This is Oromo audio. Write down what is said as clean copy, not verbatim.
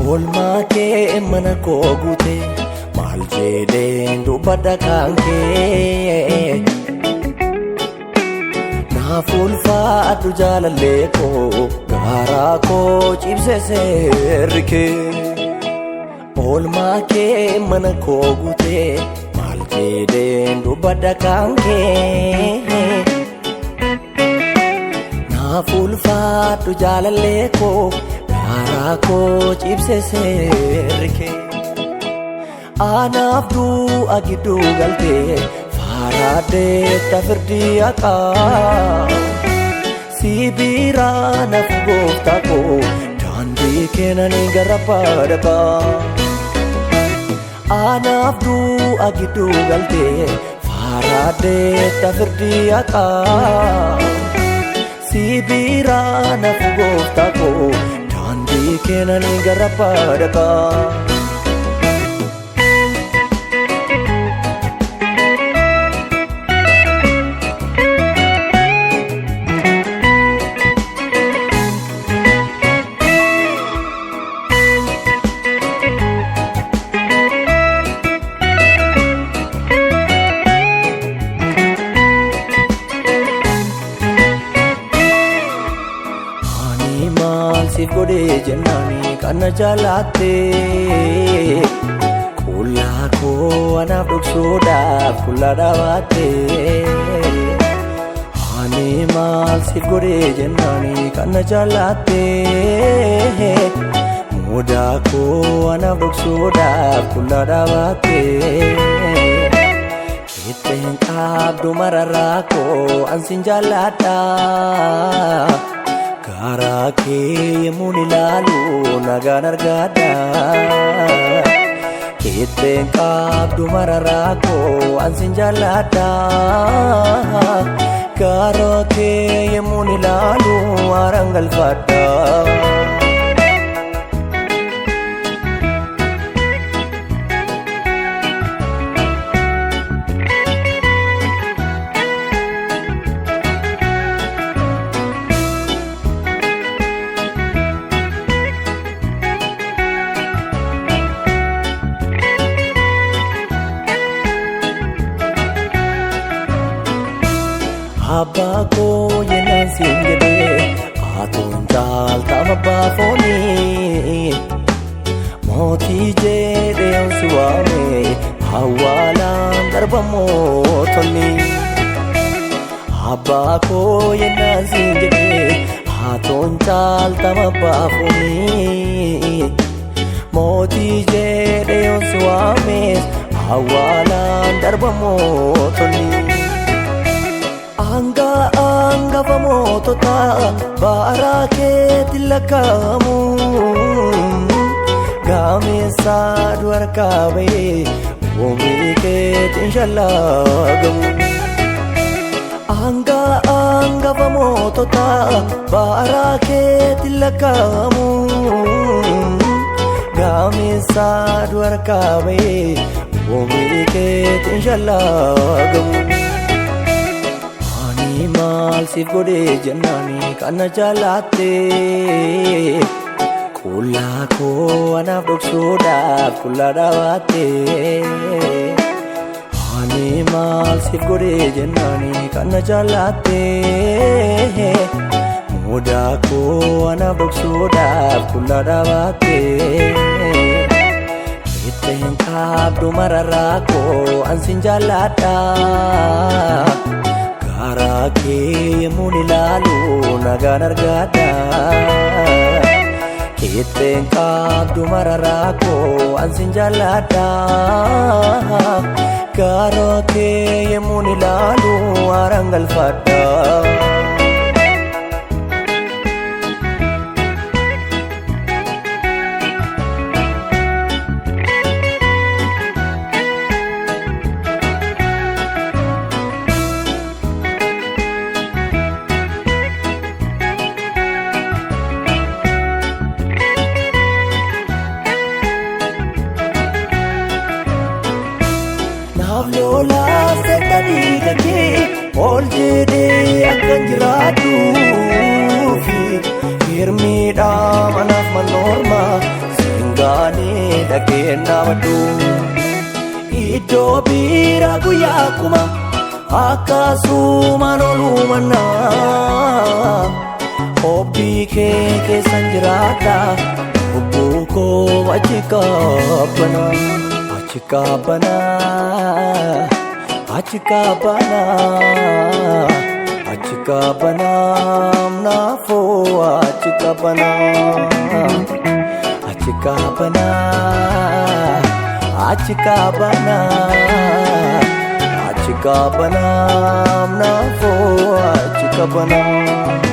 Oolmaa kee mana koo guute maal jedheen dubbadha kan kee naaf ulfaadhu jaalallee koo garaa koo cibse seerri kee. Oolmaa kee mana koo guute maal jedheen dubbadha kan kee naaf ulfaadhu jaalallee koo. Garaa koo cibse seerri kee anaaf du'a gidduu galtee faaraaddeetta firdii haqaa si biraa naaf gooftaa koo daandii keenanii gara badhaqaa anaaf du'a gidduu galtee faaraaddeetta firdii haqaa si biraa naaf gooftaa koo. Daandii keenanii gara badhaqaa. Siif godhee jennaani kana jaalaattee qullaa koo anaaf dhoksuudhaaf qullaa dhaabattee ani maal siif godhee jennaani kana jaalaattee mudaa koo anaaf dhoksuudhaaf qullaa dhaabattee ittiin qabdu mararraa koo ansin jaaladhaa. Karaa kee yemmuun ilaalu nagaan argadha. Ittiin qabdu mararaa koo ansin jaalladha. Karaa kee yemmuun ilaalu haaraan galfadha. Abbaa koo yennaan siin jedhee atuun caaltama abbaa foonii mootii jedhee ansi waame awwaalaan darba mootonni. Abbaa koo yennaan siin jedhee atuun caaltama abbaa foonii mootii jedhee ansi waame awwaalaan darba mootonni. Angafa moototaa baaraa keetti lakkaa'amu gaameessaa du'arkaa bahee umrii keetiin shallaagamu. Angafa moototaa baaraa keetti lakkaa'amu gaameessaa du'arkaa bahee umrii keetiin shallaagamu. Maal siif godhee jennaani kana jaalaattee qullaa koo anaaf dhoksuudhaaf qullaa dhaabattee ani maal siif godhee jennaani kana jaalaattee mudaa koo anaaf dhoksuudhaaf qullaa dhaabattee. Qixxeen qabdu mararraa koo ansin jaalladha. Karaa kee yemmuun ilaalu nagaan argadha. Qixxeen qabdu mararraa koo ansin jaalladha. Karaa kee yemmuun ilaalu haaraan galfadha. Naaf lolaa seeta dhiiga kee ol jedhee akkan jiraadhuufi hirmiidhaa manaaf manoorma singaanee dhaqeen dhaabadhu. Iddoo biraa guyyaa kuma akkasumaan oolumannaa obbii kee keessan jiraadha lubbuu koo achi qabbana. Achi qabbanaa, achi qabbanaa, achi qabbanaa, naafoo achi qabbanaa. Achi qabbanaa, achi qabbanaa, achi qabbanaa, naafoo achi qabbanaa.